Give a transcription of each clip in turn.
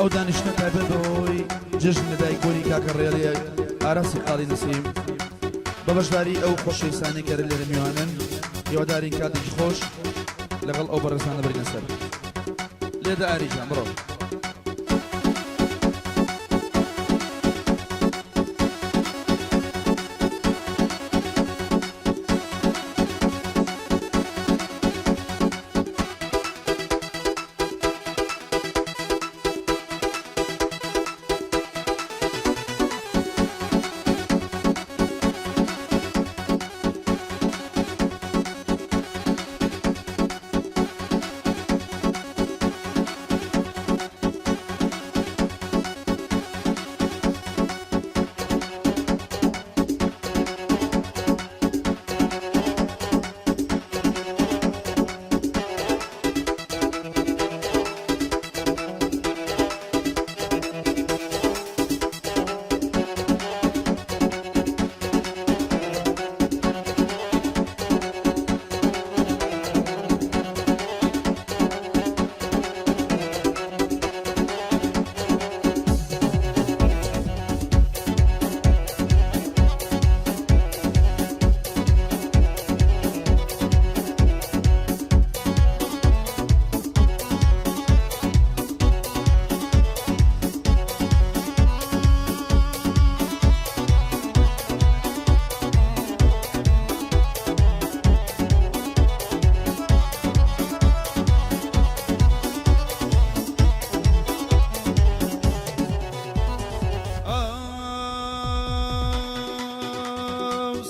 ئەو دانیشتنە تایبەت بەوەی جەژن لەدایکبوونی کاکە ڕێڵێ ئاراسی قاڵی نەسیم بە بەشداری ئەو خۆشەویستانەی کە لێرە میوانن. هیوادارین کاتێکی خۆش لەگەڵ ئەو بەڕێزانە بەرینە سەر. لێدە ئاری گیان بڕۆ.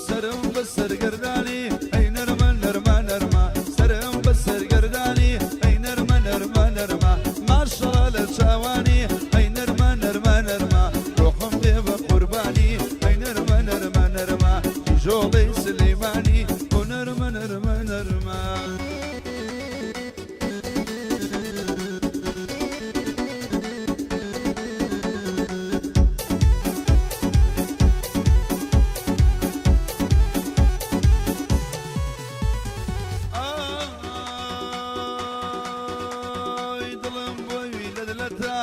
سەرم بە سەرگەردانی ئەی نەرمە نەرمە نەرمە، سەرم بە سەرگەردانی ئەی نەرمە نەرمە نەرمە، ماشەڵا لە چاوانی ئەی نەرمە نەرمە نەرمە، ڕۆحم بێ بە قوربانی ئەی نەرمە نەرمە نەرمە، کیژۆڵەی سلێمانی بۆ نەرمە نەرمە نەرمە. ئای دڵم بۆی لە دلەتا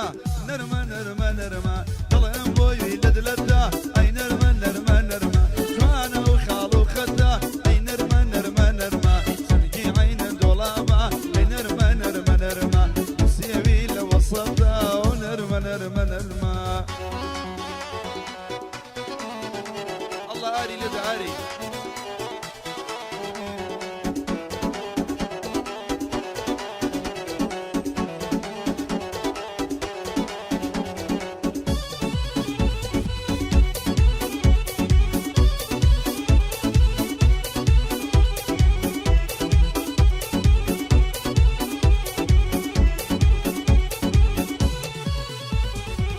نەرمە نەرمە نەرمە، دڵم بۆی لە دلەتا ئەی نەرمە نەرمە نەرمە، جوانە و خاڵ و خەتە ئەی نەرمە نەرمە نەرمە، چەنگی عەینە دۆڵابە ئەی نەرمە نەرمە نەرمە، سێوی لە وەسەتا و نەرمە نەرمە نەرمە. ئەڵڵا ئاری لێدە ئاری.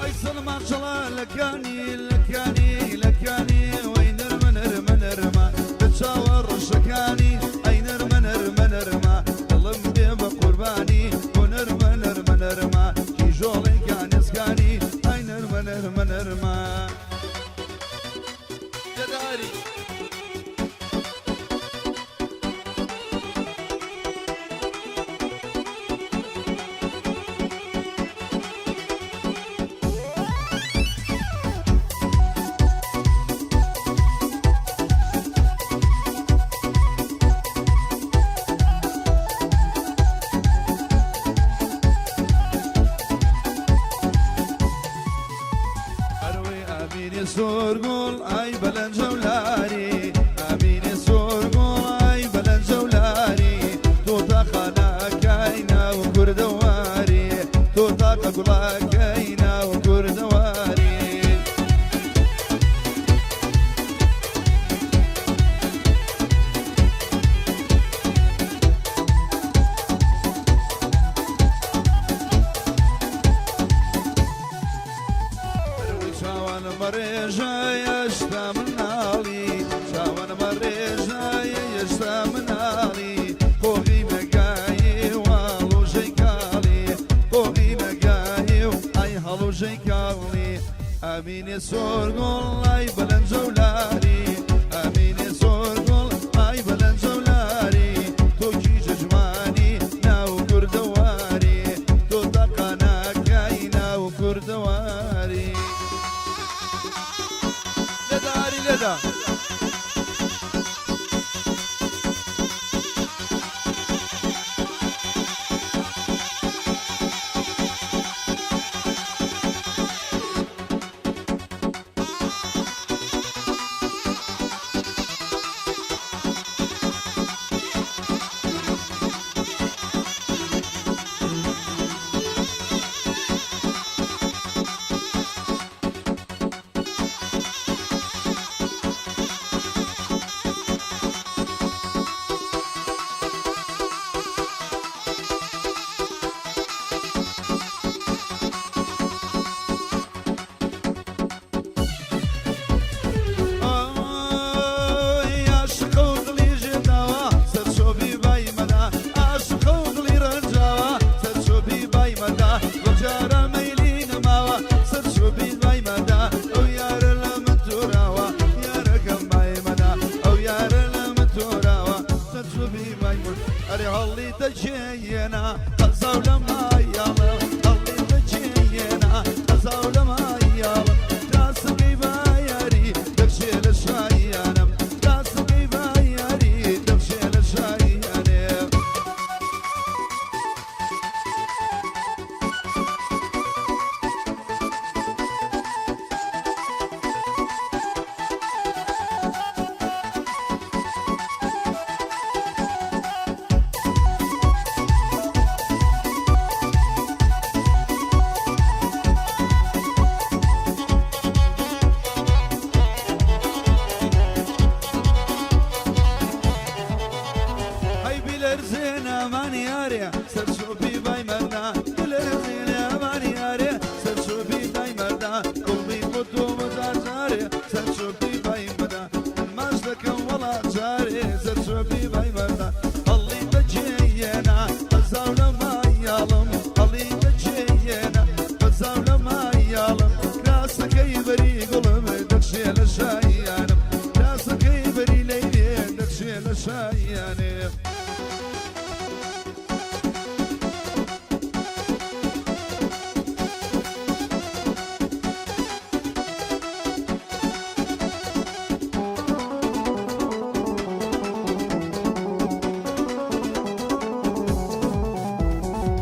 ئەی سەلمان چڵە لە کانی لە کانی لە کانی، وەی نەرمە نەرمە نەرمە، لە چاوە ڕەشەکانی ئەی نەرمە نەرمە نەرمە، دڵم بێ بە قوربانی بۆ نەرمە نەرمە نەرمە، کیژۆڵەی کانێسکانی ئەی نەرمە نەرمە نەرمە. دەداری. ئەروەی ئامینی سۆرگوڵ ئای بەلەنجەولاری، ئامینی سۆرگوڵ ئای بەلەنجەولاری، تۆ تاقانەکەی ناو کوردەواری، تۆ تاقە گوڵەکەی ناو کوردەواری. چاوان مەڕێژە یەشتا مناڵی، چاوان مەڕێژە یەشتا مناڵی، قۆغی نەگایی واڵۆژەی کاڵی، قۆغی نەگایی و ئای هەڵوژەی کاڵی، ئامینێ سۆرگوڵ ئای بەلەنجەولاری، ئامینێ سۆرگوڵ ئای بەلەنجەولاری، تۆ کیژە جوانی ناو کوردەواری، تۆ تاقانەکای ناو. لێدا. ئای عاشقە و دڵی ژێداوە سەرچۆپی بای مەدا، عاشقە و دڵی ڕەنجاوە سەرچۆپی بای مەدا، وەک جاران مەیلی نەماوە سەرچۆپی بای مەدا، ئەو یارە لە من تۆراوە یارەکەم بای مەدا، ئەو یارە لە من تۆراوە سەرچۆپی بای مەدا. ئەرێ هەڵی دەچێیەنە قەزاو لە مایاڵە، هەڵی دەچێیەنە قەزاو لە مایاڵە، تاسەکەی بایاری دەکشێ لە شایانم، تاسەکەی بایاری دەکشێ لە شایانێ. هەی بیلەرزێنە ئەمانی یارێ سەرچۆپی بای مەردا، بلەرزێنە ئەمانی یارێ سەرچۆپی بای مەردا، گوڵبی بۆ تۆ بە جار جارێ سەرچۆپی بای مەدا، من ماچ دەکەم وەڵا جارێ سەرچۆپی بای مەردا. هەڵی بەجێیەنە بەزاو لە مایاڵم، هەڵی بەجێیەنە بەزاو لە مایاڵم، کراسەکەی بەری گوڵم دەخشێ لە شایانم، کراسەکەی بەری لەیلێ دەخشێ لە شایانێ.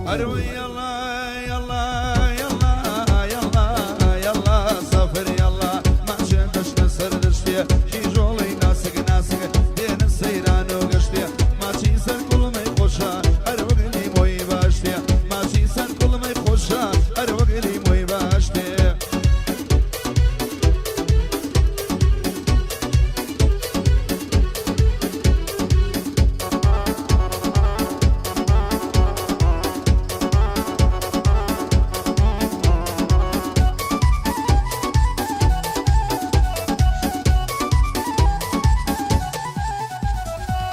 ئەروی یەڵا یەڵا یەڵا یەڵا یەڵا سەفر یەڵا، ماچێ دەشتە سەر دەشتێ کیژۆڵی ناسک ناسک دێنە سەیران و گەشتێ، ماچی سەر کوڵمەی خۆشە هەر وەک لیمۆی باشتێ، ماچی سەر کوڵمەی خۆشە هەر وەک لیمۆی باشتێ.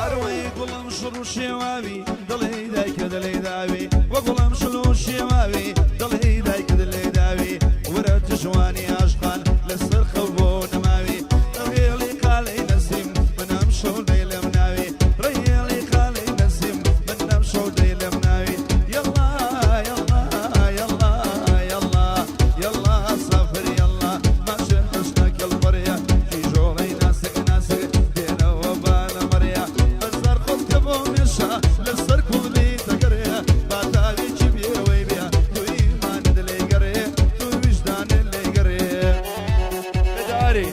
ئەروەی گوڵم شڕ و شێواوی دڵی دایکە دڵی داوی، وە گوڵم شل و شێواوی دڵی دایکە دڵی داوی، وەرە جوانی عاشقان لەسەر خەو بۆ نەماوی، ڕێڵی قالەی نەسیم منم شەو دەیلم ناوی، ڕێڵی قالەی نەسیم منم شەو دەیلم ناوی. یەڵا یەڵا یەڵا یەڵا یەڵا سافر یەڵا، ماچێ دەشتە کەڵپەڕیە کیژۆڵەی ناسک ناسک دێنەوە بانە مەڕیە، بەزار خۆت کە بۆ مێشە لەسەر کوڵبی دەگەڕێ، باتاوێکی بێوەی بێ تو ئیمانت لێی گەڕێ، تو ویژدانت لێی گەڕێ. لێداری.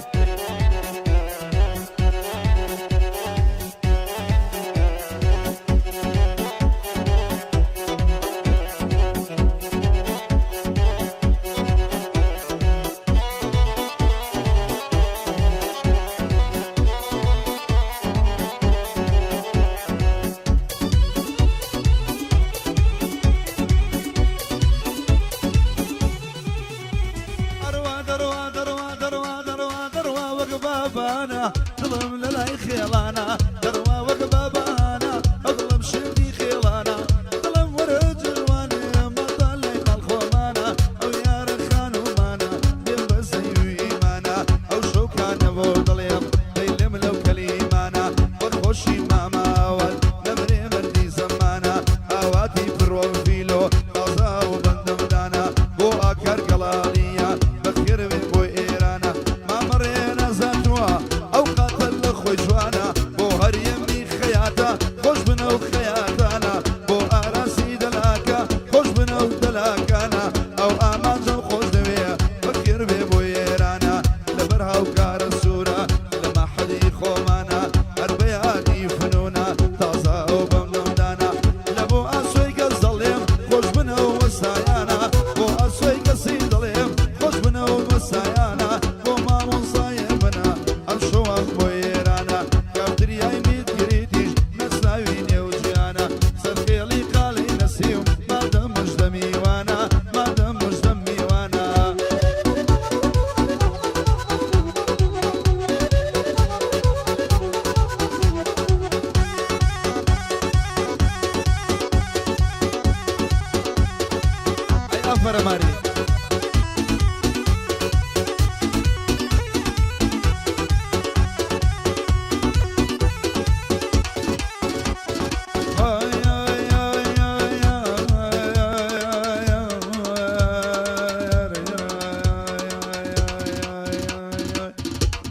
ئەروا دەروا دەروا دەروا دەروا دەروا وەک بابانە دڵم لە لای خێڵانە، دەروا وەک بابانە دڵم شێتی خێڵانە، دڵم وەرە جوانێ مەتە لای ماڵ خۆمانە، ئەو یارە خانومانە بێم بە زەوی ئیمانە، ئەو شەوکانە بۆ دڵێم دەیلم لەو کەلیمانە، وەک خۆشی ماماوەت نەمرێ مەردی زەمانە، ئاواتی پڕۆ فیلۆ بازا و بەندم دانا، بۆ ئاکار گەڵاڵیە بەخێر بێ بۆ ئێرانە، مامەڕێ نازاتووە.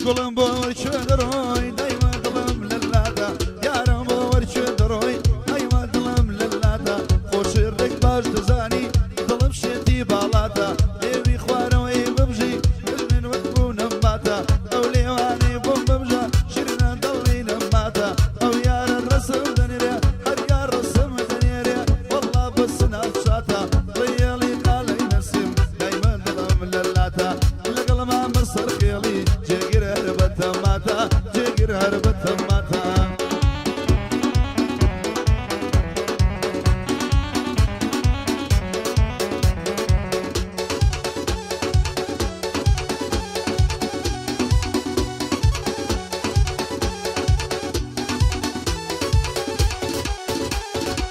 گوڵم بۆ وەرکوێ دەڕۆی دایمە دڵم لەلادا یارم بۆ وەرکوێ دەڕۆی دایمە دڵم لەلادا خۆشی ڕێک باش دەزانی دڵم شێتی باڵاتە لێوی خوارەوەی ببژی من وەک بوونم باتە ئەو لێوانەی بۆم ببژە شیرینە دڵی نەماتە ئەو یارە ڕەسم دەنێرێ هەر یار ڕەسم دەنێرێ وەڵا بە سناپچاتە ڕێڵی قالەی نەسیم دایمە دڵم لەلاتە لەگەڵ مامە سەرخێڵی جێگر هەر بەتەماتە جێگر هەر بەتەماتە.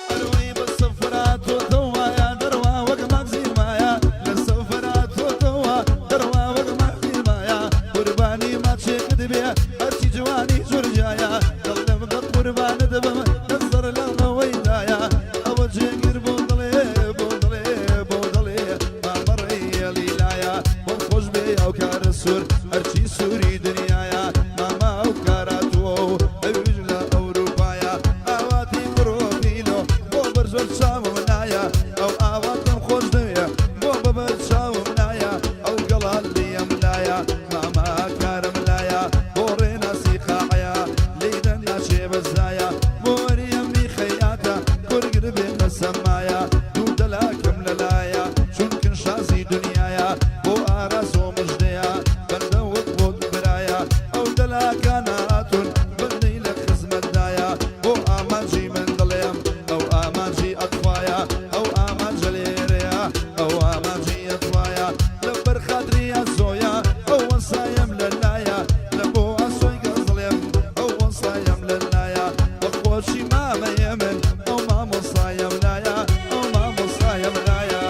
ئەرۆی بە سفرا تۆ تەوایە دەروا وەک مەغزی مایە لە سفرا تۆ تەوا دەروا وەک مەغزی مایە قوربانی ماچێکت بێ هەرچی جوانی جورجایە دڵم بە قوربانت بم نەزەر لە ڕەوەیدایە ئەوە جێگر بۆ دڵێ بۆ دڵێ بۆ دڵێ مامە ڕێڵی لایە بۆم خۆش بێ ئەو کارە سوور هەرچی سووری دنیایە ماما ئەو کارە تۆ و ئەویش لە ئەوروپایە ئاواتی پرۆفیلۆ بۆ بەرزۆر چاوم نایە ئەو ئاواتم خۆش دەوێ بۆ بەبەر چاوم نایە ئەو گەڵا لیم لایە ماما کارم لایە بۆ ڕێناسی قاعەیە لێی دەناچێ بەزایە بۆ مەریەمی خەیاتە کورگر بێ لە سەمایە دوو دەلاکم لەلایە چونکن شازی دنیایە بۆ ئارازۆ مژدەیە بەندە وەک بۆت برایە ئەو دەلاکانە هاتوون بەندەی لە خزمەتدایە بۆ ئامانجی من دڵێم ئەو ئامانجی ئەتوایە ئەو ئامانجە لێرەیە ئەو ئامانجی ئەتوایە لەبەر خاتری ئاسۆیە ئەو وەسایم لەلایە لە بۆ ئاسۆی گەزڵێم ئەو وەسایم لەلایە بە خۆشی مامەیە من ئەو مامۆسایم لایە ئەو مامۆسایم لایە.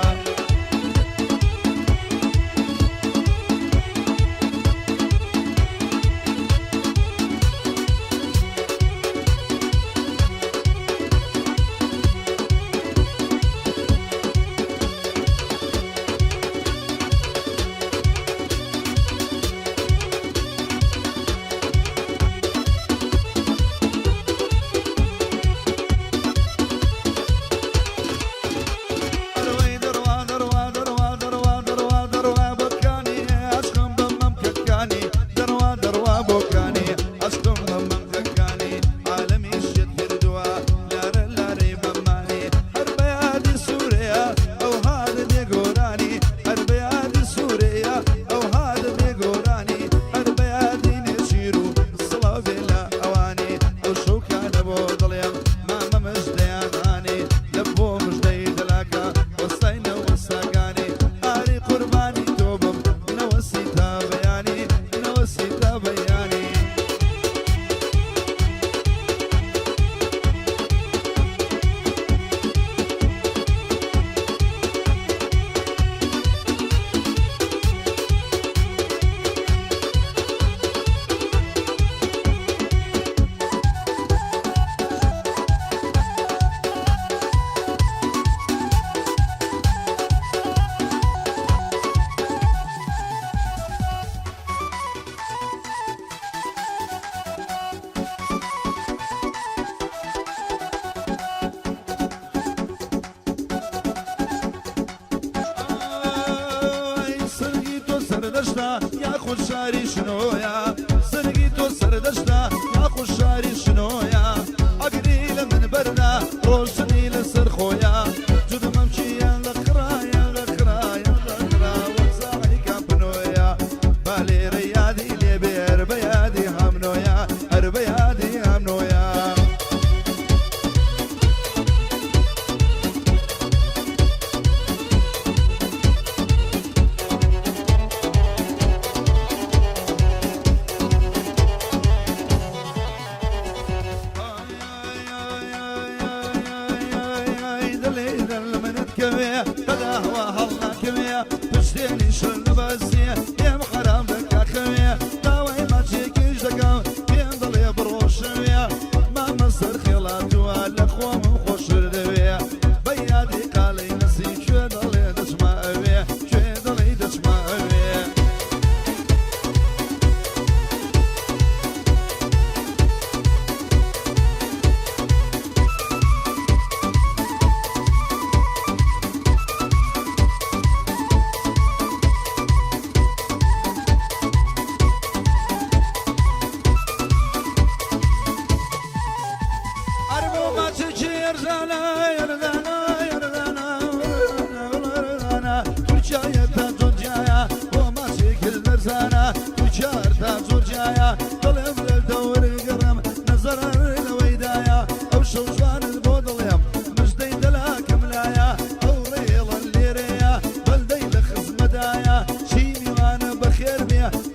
ئەرۆی دەڕوا دەڕوا دەڕوا دەڕوا دەڕوا دەڕوا بۆکانی عەشقم بە مەمکەکانی دەڕوا دەڕوا بۆکانی عەشقم بە مەمکەکانی عالەمی شێت کردووە لارە لارەی بەمانی هەر بە یادی سوورەیە ئەو هاتە بێ گۆرانی هەر بە یادی سوورەیە ئەو هاتە بێ گۆرانی هەر بە یادی نێچیر و سڵاو بێ لە ئەوانی ئەو شەوکانە بۆ دڵێم مامە مژدەیان هانی لە بۆ مژدەی دەلاکە وەستای نەوەستاکانی ئاری قوربانی تۆ بم نەوەسی تا بەیانی نەوەسی تا بەیانی. ئای سەرگی تۆ سەردەشتە یاخود شاری شنۆیە سەرگی تۆ سەردەشتە یاخود شاری شنۆیە ئەگری لە من بەردا ڕۆشنی لەسەر خۆیە جود مەمکیان لە خرایە لە خرایە لە خرا وەک ساعی کامپنۆیە با لێرە یادی لێبێ هەر بە یادی هەمنۆیە هەر بە یادی هەمنۆیە.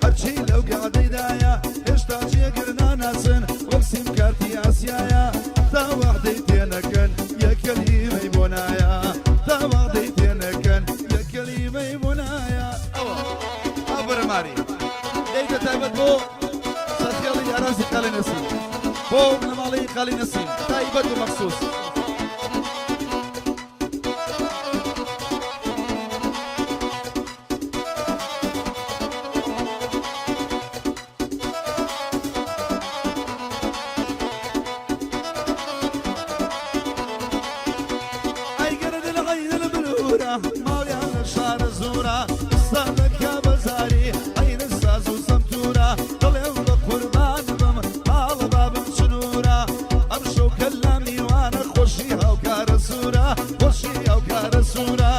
هەرچی لەو گەعدەیدایە هێشتا جێگر ناناسن وەک سیم کارتی ئاسیایە تا وەعدەی تێنەکەن یەک کەلیمەی بۆ نایە تا وەعدەی تێنەکەن یەک کەلیمەی بۆ نایە. ئەوە ئافەرم ماری دەیتە تایبەت بۆ سەرخێڵی ئاراسی قالی نەسیم بۆ بنەماڵەی قالی نەسیم تایبەت و مەخسوس. ئەی گەرد لە عەین البلورە ماڵیان لە شارە زورە ئێستا دەکا بەزاری عەین ساز و سەمتورە دڵێم بە قوربان بم ماڵە بابم چنورە ئەمشەو کە لە میوانە خۆشی هاوکارە سوورە خۆشی هاوکارە سوورە.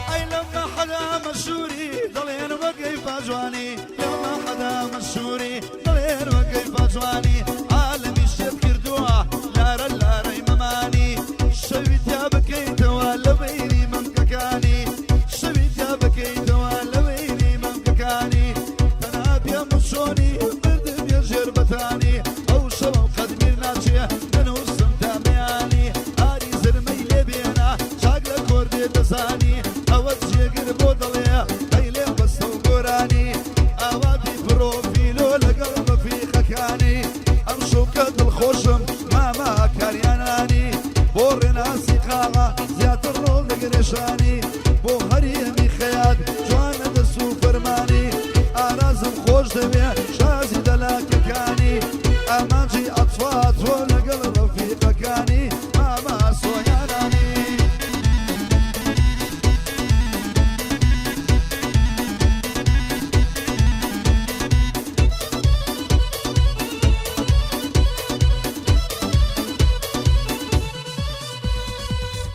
ئەی لەمە حەدا مەشووری دەڵێن وەکەی پاجوانی لەمە حەدا مەشووری دەڵێن وەکەی پاجوانی عالەمی شێت کردووە لارە لارەی مەمانی شەوی تیا بکەیتەوە لە بەینی مەمکەکانی شەوی تیا بکەیتەوە لە بەینی مەمکەکانی تەنها پێم چۆنی بردم یە ژێر بەتانی ئەو شەوەم قەت بیر ناچێ دەنووسم تا بەیانی ئاری زرمەی لێ بێنە چاک لە کۆردێ دەزانی ئەوە جێگر بۆ دەڵێ ئەی لێ بەستە و گۆرانی ئاواتی پرۆفیلۆ لەگەڵ ڕەفیقەکانی ئەم شەوکە دڵخۆشم مامە کاریانانی بۆ ڕێناسی قاغا زیاتر ڕۆڵ دەگرێشانی بۆ هەرێمی خەیات جوانە دەست و فەرمانی ئارازم خۆش دەوێ شازی دەلاکەکانی ئامانجی ئەتواتۆ لەگەڵ ڕەفیقەکانی مامە سۆیانانی.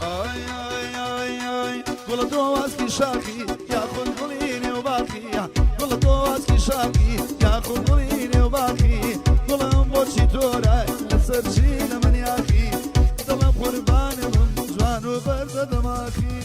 ئای ئای ئای ئای گوڵە تۆ واسکی شاخی یاخود گوڵی نێو باخی گوڵە تۆ واسکی شاخی یاخود گوڵی نێو باخی گوڵم بۆچی تۆرای لەسەر چی لە من یاخی دڵم قوربانم جوان و بەرزە دەماخی.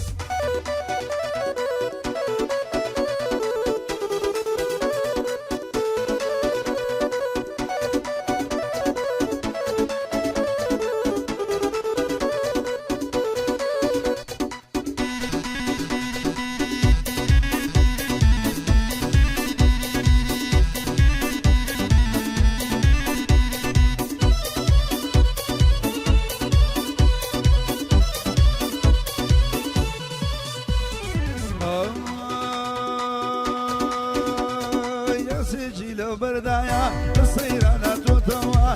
یاسێکی لەو بەردایە لە سەیرانە تۆتەوە.